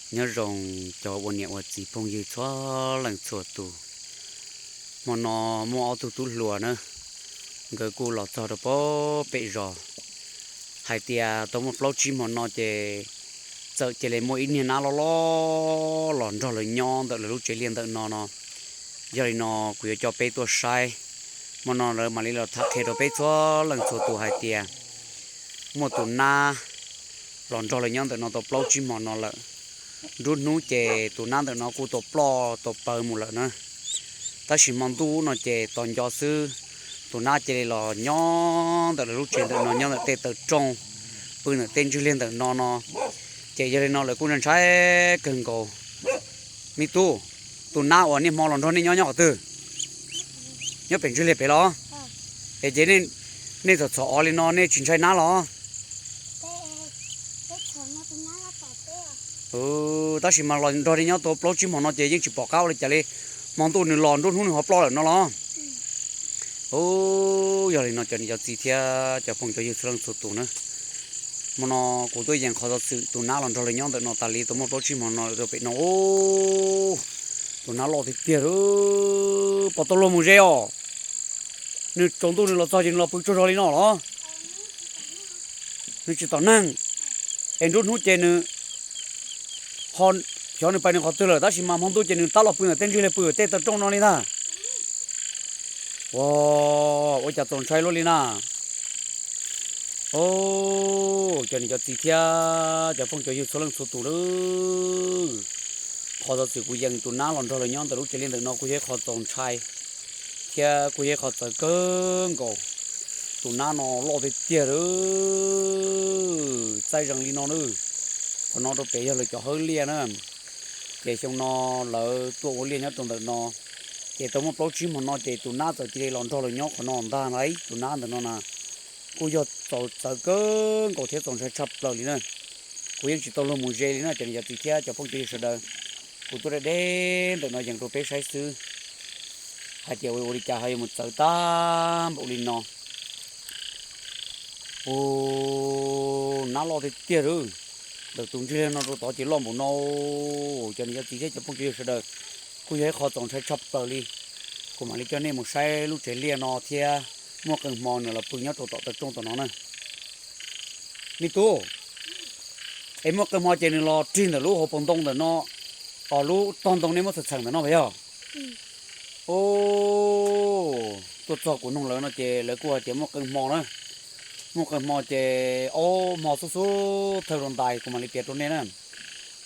Nyob zoo cov ua niam ua txiv phooj ywg txhua leej txhua tus. Hmo no muaj ob tug tub hluas na, nkawd kuj los txog rau pem zos hais tias tau muaj plaub tsib hmo no ces txawm cia li muaj ib niag nab loj loj los nrog lawv nyob ntawm lawv lub tsev liaj ntawm no no. Yog li no kuv yuav coj peb tuaj saib, hmo no lawv mam li los tham qhia rau peb txhua leej txhua tus hais tias muaj tus nab los nrog lawv nyob ntawm no tau plaub tsib hmo no lawm. Nruab hnub ces tus nab ntawm no kuj tau ploj tau paws mus lawm na. Tab sis hmo ntuj no ces tos nco xwb, tus nab cia li los nyob ntawm lawv lub tsev ntawm no, nyob ntawm tej taw rooj, pw ntawm tej ntswg liag ntawm no no. Ces yog li no lawv kuj ntshai kawg nkaus. Me tub, tus nab uas niaj hmo los nrog nej nyob nyob qhov twg? Nyob pem ntswg liag pem los? Es ces nej txhom txhom os li no nej tsis ntshai nab los? Tab sis mas los nrog nej nyob tau plaub tsib hmo no ces yeej tsis pom qab ua li cas li. Hmo ntuj nws los, nruab hnub nws ho ploj lawm no los? Yog li no cov niam cov txiv thiab cov phooj cov ywg txhua leej txhua tus na, hmo no kuv tuaj yees qhov xov xwm tus nab los nrog lawv nyob ntawm no tas li tau muaj plaub tsib hmo no lawm rau pem no. Tus nab loj tiag tiag, pom tau luag mus ze os. Nws tsaus ntuj nws los txog ces nws los pw tsaug zog li no los? Nws tsis tom neeg. Es nruab hnub ces nws ho xyov nws pais nws qhov twg lawm, tab sis mas hmo ntuj ces nws tab los pw ntawm tej ntswg liag, pw tej taw rooj no li ntag. Ua, ua cas txaus ntshai luaj li na. Cov niam cov txiv thiab cov phooj cov ywg txhua leej txhua tus, qhov xov xwm kuv yees tus nab los nrog lawv nyob ntawm lub tsev liaj ntawm no kuj yog ib qho txaus ntshai thiab kuj yog ib qho txawv kawg nkaus. Tus nab no loj tiag tiag, txaij zees li no na. Qhov no rau pem yog lawv cov hawb liaj na. Ces xyoo no lawv tuaj ua liaj nyob rau ntawm no, ces tau muaj plaub tsib hmo no ces tus nab txawm cia li los nrog lawv nyob qhov no ntag lauj. Tus nab ntawm no na kuj yog txaus txawv kawg nkaus thiab txaus ntshai tshaj plaws li na. Kuv yeej tsis tau luag mus ze li na cov niam cov txiv thiab cov phooj cov ywg sawv daws. Kuv tuaj deb deb ntawm no yees rau peb saib xwb hais tias ua li cas ho yuav mus txawv tag npaum li no. Ua, nab loj tiag tiag lauj. Ntawm tus ntswg liag no rau tod ces loj npaum no. Cov niam cov txiv thiab cov phooj cov ywg sawv daws, kuj yog ib qho txaus ntshai tshaj plaws li. Kuv mam li coj nej mus saib lub tsev liaj no thiab. Muaj qee hmo nws los pw nyob rau tom taw rooj tom no na. Me tub, es muaj qee hmo ces nws los rig ntawm lub hauv paus ntoo ntawm no, os lub tog ntoo nej muab txheem txheem ntawm no puas yog? Tuaj txog kuv noog lawv no ces lawv kuj hais tias muaj qee hmo na. Muaj qee hmo ces, o, hmo xub xub thawj rau ntais kuv mam li piav rau nej na.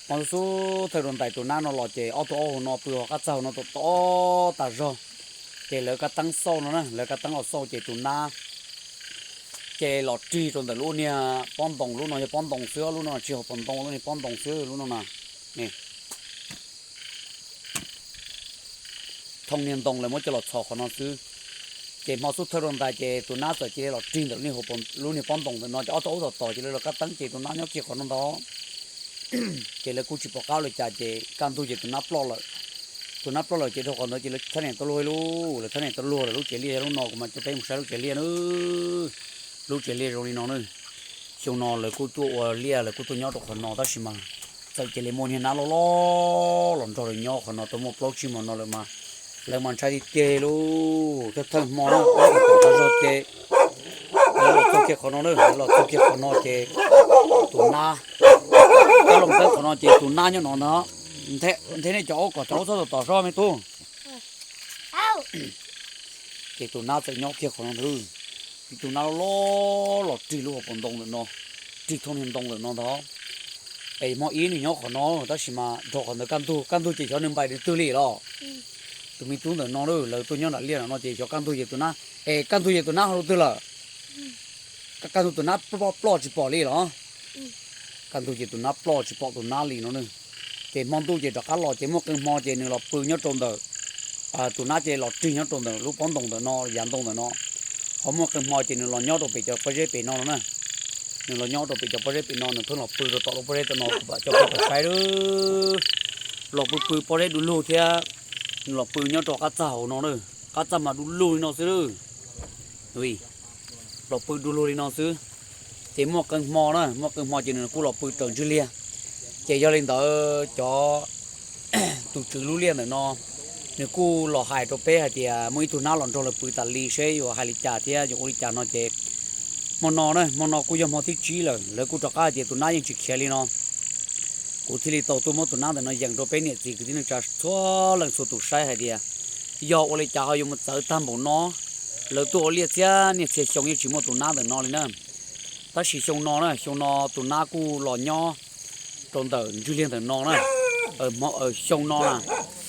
Hmo xub xub thawj rau ntais tus nab no los ces ob tug aub hauv no pw hauv qab txaj hauv no tom tom tas zog. Ces lawv kab teeb xauj no na, lawv kab teeb los xauj ces tus nab ces los rig rau ntawm lub niag pob ntoo, lub no yog pob ntoo xwb, lub no tsis hauv paus ntoo, lub niag pob ntoo xwb lub no na. Thooj niag ntoo lawv muab coj los txhos qhov no xwb. Ces hmo xub thawj rau ntais ces tus nab txawm cia li los rig ntawm lub niag pob ntoo ntawm no ces ob tug aub tom tom ces lawv los kab teeb ces tus nab nyob kiag qhov no ntag. Ces lawv kuj tsis pom qab ua li cas ces kaj ntug ces tus nab ploj lawm. Tus nab ploj lawm ces dhau qhov ntawd ces lawv thab niam tau luag lub, lawv thab niam tau luag lawm lub tsev liaj yog lub no kuv mam coj peb mus saib lub tsev liaj na. Lub tsev liaj zoo li no na. Xyoo no lawv kuj tuaj ua liaj lawv kuj tuaj nyob rau qhov no tab sis mas txawm cia li muaj niag nab loj loj los nrog lawv nyob qhov no tau muaj plaub tsib hmo no lawm mas lawv mas ntshai tiag tiag li. Thawj thawj hmo na, ob tug tau zog ces lawv los txog kiag qhov no na, lawv los txog kiag qhov no ces tus nab, kab loo teeb qhov no ces tus nab nyob no ntag. Nthe nej cov aub kom cov aub txhob tom tom sob me tub. Ces tus nab txawm nyob kiag qhov no ntag. Tus nab loj loj los rig lub hauv paus ntoo ntawm no, rig thooj niag ntoo ntawm no ntag. Es hmo ib nws nyob qhov no tab sis mas dhau qhov ntawd kaj ntug, kaj ntug ces xyov nws npaim nws twg li los. Tus me tub ntawm no lawv tuaj nyob nram liaj no ces xyov kaj ntug ces tus nab, es kaj ntug ces tus nab ho rau twg lawm? Kaj ntug tus nab ploj tsis pom li los? Kaj ntug ces tus nab ploj tsis pom tus nab li no na. Ces hmo ntuj ces rov qab los ces muaj qee hmo ces nws los pw nyob rau ntawm, tus nab ces los rig nyob rau ntawm lub pob ntoo ntawm no, yav ntoo ntawm no. Ho muaj qee hmo ces nws los nyob rau pem cov pob zeb pem no no na. Nws los nyob rau pem cov pob zeb pem no, nws pheej los pw rau tom lub pob zeb tom no, kuv mam coj peb mus saib. Los pw pw pob zeb du lug thiab, nws los pw nyob rau qab txaj hauv no na. Qab txaj mas du lug li no xwb. Los pw du lug li no xwb. Ces muaj qee hmo na, muaj qee hmo ces nws kuj los pw raws ntswg liag. Ces yog li ntawd cov tus tswv lub liaj ntawm no nws kuj los hais rau peb hais tias muaj ib tug nab los nrog lawv pw tas li, seb yuav hais li cas thiab yuav ua li cas no ces hmo no na, hmo no kuj yog hmo thib tsib lawm, lawv kuj rov qab hais tias tus nab yeej tsis khiav li no. Kuv thiaj li tau tuaj muab tus nab ntawm no yees rau peb niam txiv kwv tij neej tsa txhua leej txhua tus saib hais tias yog ua li cas ho yuav mus txawv tag npaum no. Lawv tuaj ua liaj txhiab niaj txhia xyoo yeej tsis muaj tus nab ntawm no li na. Tab sis xyoo no na, xyoo no tus nab kuj los nyob rau ntawm ntswg liag ntawm no na. Xyoo no na,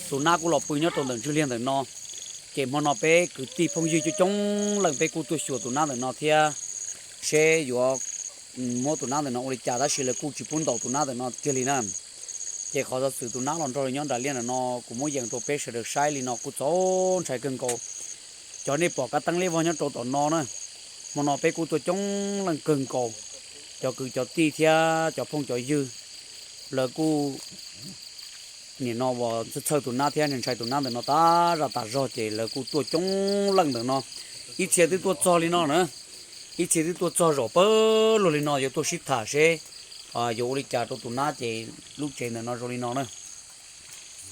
tus nab kuj los pw nyob rau ntawm ntswg liag ntawm no. Ces hmo no peb kwv tij phooj ywg coob coob leej peb kuj tuaj xyuas tus nab ntawm no thiab, seb yuav muab tus nab ntawm no ua li cas, tab sis lawv kuj tsis pub ntaus tus nab ntawm no kiag li na. Ces qhov xov xwm tus nab los nrog lawv nyob nram liaj ntawm no kuv muab yees rau peb sawv daws saib li no kuj txaus ntshai kawg nkaus. Cov nej pom kab teeb liab vog nyob rau tom no na, hmo no peb kuj tuaj coob leej kawg nkaus, cov kwv cov tij thiab cov phooj cov ywg, lawv kuj nim no uas txhawj tus nab thiab ntshai tus nab ntawm no tas zaj tas zog ces lawv kuj tuaj coob leej ntawm no. Ib txhia twb tuaj txog li no na, ib txhia twb tuaj txog zaum pawg lug li no yuav tuaj sib tham seb yuav ua li cas rau tus nab ces lub tsev ntawm no zoo li no na.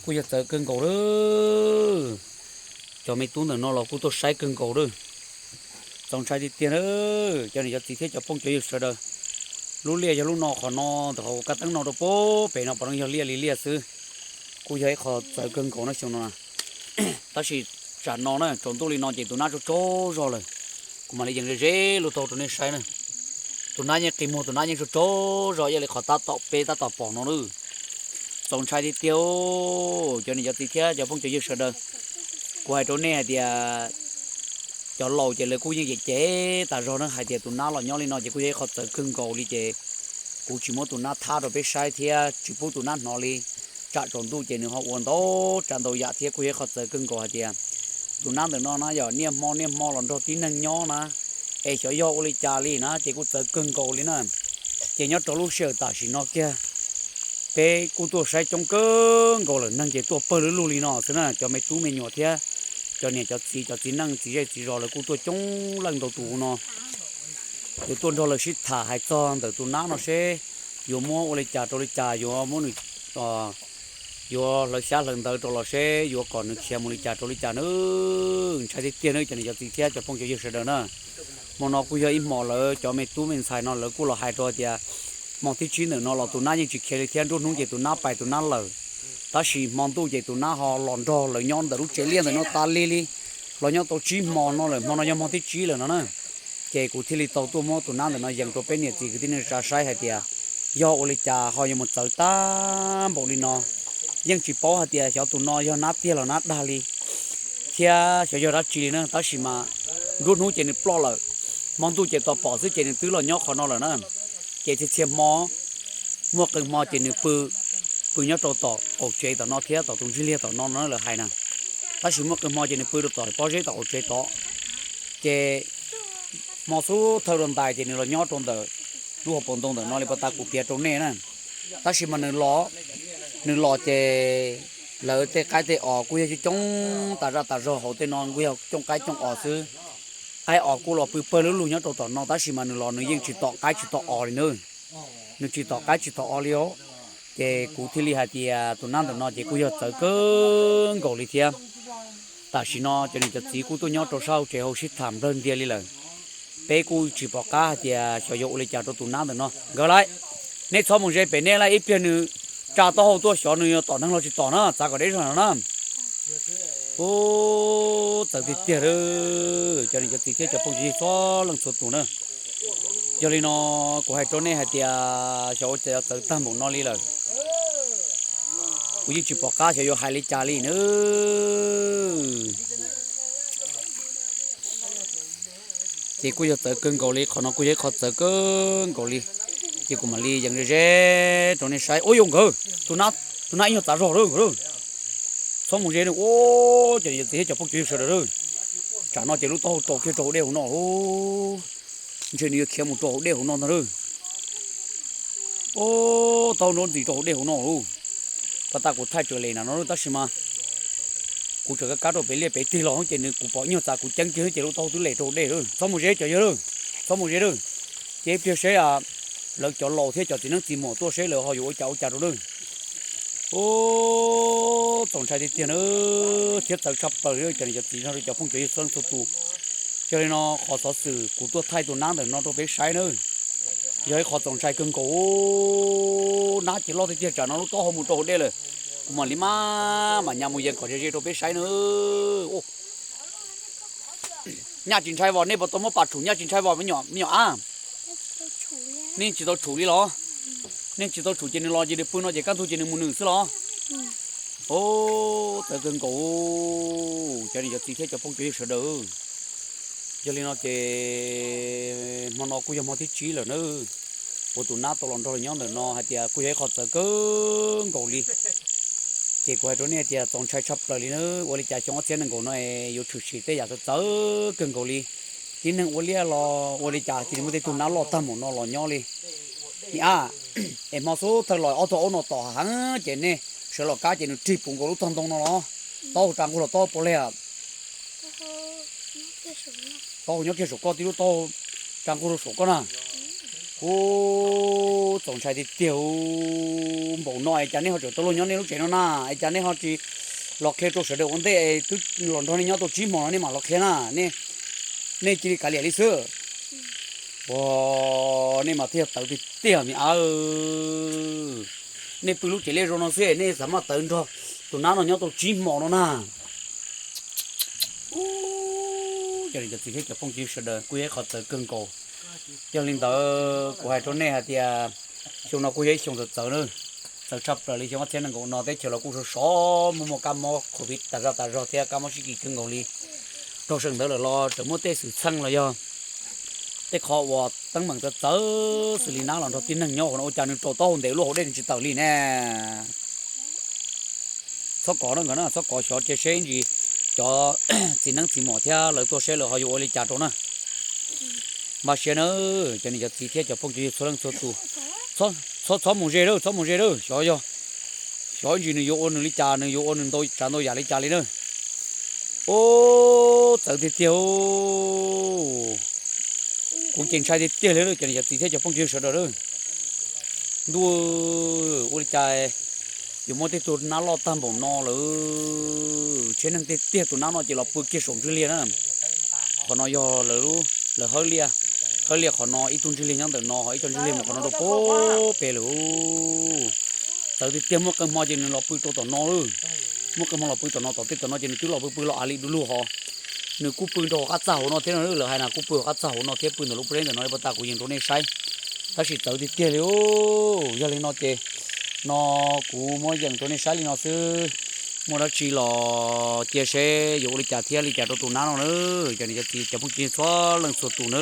Kuj yog txawv kawg nkaus lawm. Cov me tub ntawm no los kuj tuaj saib kawg nkaus lawm. Txaus ntshai tiag tiag na, cov niam cov txiv thiab cov phooj cov ywg sawv daws. Lub liaj yog lub no, qhov no ntawm qhov kab teeb no rau pem no puav leej yog liaj li liaj xwb. Kuj yog ib qho txawv kawg nkaus no xyoo no. Tab sis tsam no na tsaus ntuj li no ces tus nab tsaug tsaug zog lawm. Kuv mam li yees ze ze lub taub hau rau nej saib na. Tus nab yeej qi muag, tus nab yeej tsaug tsaug zog ib yam li qhov tab tom peb tab tom pom no lawm. Txaus ntshai tiag tiag, cov niam cov txiv thiab cov phooj cov ywg sawv daws. Kuv hais rau nej hais tias cov laus ces lawv kuj yeej cem cem tas zog na, hais tias tus nab los nyob li no ces kuj yog ib qho txawv kawg nkaus li ces kuv tsis muab tus nab thab rau peb saib thiab tsis pub tus nab hnov li. Tsam tsaus ntuj ces nws ho ua ntau tsav ntau yam thiab kuj yog ib qho txawv kawg nkaus hais tias tus nab ntawm no na yog niaj hmo niaj hmo los nrog tib neeg nyob na, es xyov yog ua li cas li na ces kuj txawv kawg nkaus li na. Ces nyob rau lub sij hawm tam sim no kiag peb kuj tuaj saib coob kawg nkaus lawm, neeg ces tuaj pawg lug lug li no xwb na, cov me tub me nyuam thiab cov niam cov txiv, cov txiv neej txiv zej txiv zos lawv kuj tuaj coob leej ntau tus no. Yuav tuaj nrog lawv sib tham hais txog ntawm tus nab no seb yuav muab ua li cas rau li cas, yuav muab nws, yuav hlawv xyab hlawv ntawv rau los seb yuav kom nws khiav mus li cas rau li cas na. Ntshai tiag tiag na cov niam cov txiv thiab cov phooj cov ywg sawv daws na. Hmo no kuj yog ib hmos lawv cov me tub me ntxhais no lawv kuj los hais rau tias hmo thib tsib ntawm no los tus nab yeej tsis khiav li thiab, nruab hnub ces tus nab pais tus nab lawm. Tab sis hmo ntuj ces tus nab ho los nrog lawv nyob ntawm lub tsev liaj ntawm no tas li li, los nyob tau tsib hmo no lawm, hmo no yog hmo thib tsib lawm no na. Ces kuv thiaj li tau tuaj muab tus nab ntawm no yees rau peb niam txiv kwv tij neej tsa saib hais tias yog ua li cas ho yuav mus txawv tag npaum li no. Yeej tsis paub hais tias xyov tus no yog nab tiag los nab dag li, thiab xyov yog dab tsi li na, tab sis mas nruab hnub ces nws ploj lawm, hmo ntuj ces tos pom xwb ces nws twb los nyob qhov no lawm na. Ces txhia txhia hmo, muaj qee hmo ces nws pw, pw nyob rau tom qaum tsev tom no thiab tom tus ntsig liag tom no no lawv hais na. Tab sis muaj qee hmo ces nws pw rau tom pob zeb tom qaum tsev tod. Ces hmo xub thawj rau ntais ces nws los nyob rau ntawm lub hauv paus ntoo ntawm no li pas tas kuv piav rau nej na. Tab sis mas nws los, nws los ces lawv tej qaib tej os kuj yog coob coob tas zaj tas zog, hauv tej no kuj yog cooj qaib cooj os xwb. Qaib os kuj los pw pawg lug lug nyob rau tom no, tab sis mas nws los nws yeej tsis tom qaib tsis tom os li na. Nws tsis tom qaib tsis tom os li os. Ces kuv thiaj li hais tias tus nab ntawm no ces kuj yog txawv kawg nkaus li thiab. Tam sim no cov niam cov txiv kuj tuaj nyob rau sab hauv tsev hauv sib tham nplawg ntias li lawm. Peb kuj tsis pom qab hais tias xyov yuav ua li cas rau tus nab ntawm no. Nkawd lauj, nej txhob mus ze pem nej lauj, ib pliag nws tsa taub hau tuaj xyov nws yuav tom neeg los tsis tom na, txav kom deb zog no na. Ub, txawv tiag tiag lawm, cov niam cov txiv thiab cov phooj ywg txhua leej txhua tus na. Yog li no, kuv hais rau nej hais tias xyov ua cas yuav txawv tag npaum no li lawm. Kuv yeej tsis pom qab xyov yuav hais li cas li na. Ces kuj yog txawv kawg nkaus li, qhov no kuj yog ib qho txawv kawg nkaus li. Ces kuv mam li yees ze ze rau nej saib. Ub, yog nkawd, tus nab ib nyuag txav zog lawm nkawd. Txhob mus ze na, ub, cov niam cov txiv thiab cov phooj cov ywg sawv daws lawm. Tsam no ces lub taub hau rau kiag rau hauv dej hauv no lawm. Ntshe nws yuav khiav mus rau hauv dej hauv no ntag lawm. Ub, taub hau nrov ntxiv rau hauv dej hauv no lawm. Pas tas kuv thaij raws li na no tab sis mas kuv tseem kab kab rau pem liaj pem teg los ces nws, kuv pom ib nyuag txav kuv ceeb kiag ces lub taub hau twb lem rau hauv dej lawm. Txhob mus ze cov yawg lawm, txhob mus ze lawm. Ces ib pliag seb lawv cov laus thiab cov txiv neeb txiv muam tuaj seb lawv ho yuav ua cas ua cas rau nawb. Ub, txaus ntshai tiag tiag na, thiab txawv tshaj plaws li cov niam cov txiv nrog rau cov phooj cov ywg txhua leej txhua tus. Yog li no qhov xov xwm kuv tuaj thaij tus nab ntawm no rau peb saib nawb, yog ib qhov txaus ntshai kawg nkaus. Nab ces loj tiag tiag, tsam no lub taub hau mus rau hauv dej lawm. Kuv mam li maj mam nyas mus yees kom ze ze rau peb saib nawb. Nyaj tsis ntshai vos, nej puas tau muab pas tshum nyaj tsis ntshai vos me nyuam ab? Nej tsis tau tshum li los? Nej tsis tau tshum ces nws los ces nws pw no ces kaj ntug ces nws mus nws xwb los? Ub, txawv kawg nkaus cov niam cov txiv thiab cov phooj cov ywg sawv daws. Yog li no ces hmo no kuj yog hmo thib tsib lawm nawb, uas tus nab tau los nrog lawv nyob ntawm no hais tias kuj yog ib qho txawv kawg nkaus li. Ces kuv hais rau nej tias txaus ntshai tshaj plaws li nawb, ua li cas xyoo ob txhiab nees nkaum no es yuav tshwm sim tej yam txawv txawv kawg nkaus li. Tib neeg ua liaj los ua li cas cia li muaj tej tug nab loj tag npaum no los nyob li. Niam ab, es hmo xub thawj los ob tug aub no tom heev ces nej sawv los kab ces nws rig puv nkaus lub tog ntoo no los? Taub hau tsa nqug los taub hau puas leg? Taub hau nyob kiag saum koj, tib lub taub hau tsa nqug rau saum koj na. Ub, txaus ntshai tiag tiag npaum no es cas nej ho tseem tau luag nyob nej lub tsev no na? Es cas nej ho tsis los qhia rau sawv daws ua ntej, twb los nrog nej nyob tau tsib hmo no nej mam los qhia na. Nej cia li kav liam li xwb. Ua, nej mas thiaj yog tawv tiag tiag me ab. Nej pw lub tsev liaj zoo no xwb nej xav maj tawv nrog tus nab no nyob tau tsib hmo no na. Cov niam cov txiv thiab cov phooj cov ywg sawv daws, kuj yog ib qho txawv kawg nkaus. Yog li ntawd kuv hais rau nej hais tias xyoo no kuj yog ib xyoo txawv txawv na, txawv tshaj plaws li. Xyoo ob txhiab nees nkaum no teb chaws los kuj sov sov muaj muaj kab mob covid tas zog tas zog thiab kab mob sib kis kawg nkaus li. Dhau seem ntawd lawm los tseem muaj tej xwm txheej los yog tej qhov uas teeb meem txawv txawv xws li nab los nrog tib neeg nyob hauv no ua cas nws rau taub hau ntev luaj hauv dej nws tsis tawm li ne. Txhob kov na nkawd na, txhob kov, xyov cia seb ntsis cov txiv neeb txiv muam thiab lawv tuaj seb lawv ho yuav ua li cas rau na. Npaj siab na, cov niam cov txiv thiab cov phooj cov ywg txhua leej txhua tus, txhob mus ze lawm, txhob mus ze lawm, xyov yog, xyov ntsis nws yuav ua nws li cas, nws yuav ua nws ntau tsav ntau yam li cas li na. Ub, txawv tiag tiag. Kuv ces ntshai tiag tiag li cov niam cov txiv thiab cov phooj cov ywg sawv daws lawm. Ntuj, ua li cas yuav muaj tej tug nab loj tag npaum no lawm. Tsheb neeg tiag tiag, tus nab no ces los pw kiag saum ntswg liag na. Qhov no yog lawv, lawv hawb liaj, hawb liaj qhov no, ib tug ntswg liag nyob ntawm no, ho ib co ntswg liag mus qhov no rau pem lawm. Txawv tiag tiag, muaj qee hmo ces nws los pw rau tom no lawm. Muaj qee hmo los pw tom no, tom tej tom no ces nws twb los pw pw los av li du lug hos. Nws kuj pw nrog qab txaj hauv no thiab no, lawv hais na kuj pw hauv qab txaj hauv no thiab pw ntawm lub pleb ntawm no li pas tas kuv yees rau nej saib. Tab sis txawv tiag tiag li. Yog li no ces no kuv muab yees rau nej saib li no xwb. Muaj dab tsi los cia seb yuav ua li cas thiab li cas rau tus nab no na, cov niam cov txiv cov phooj cov ywg txhua leej txhua tus na.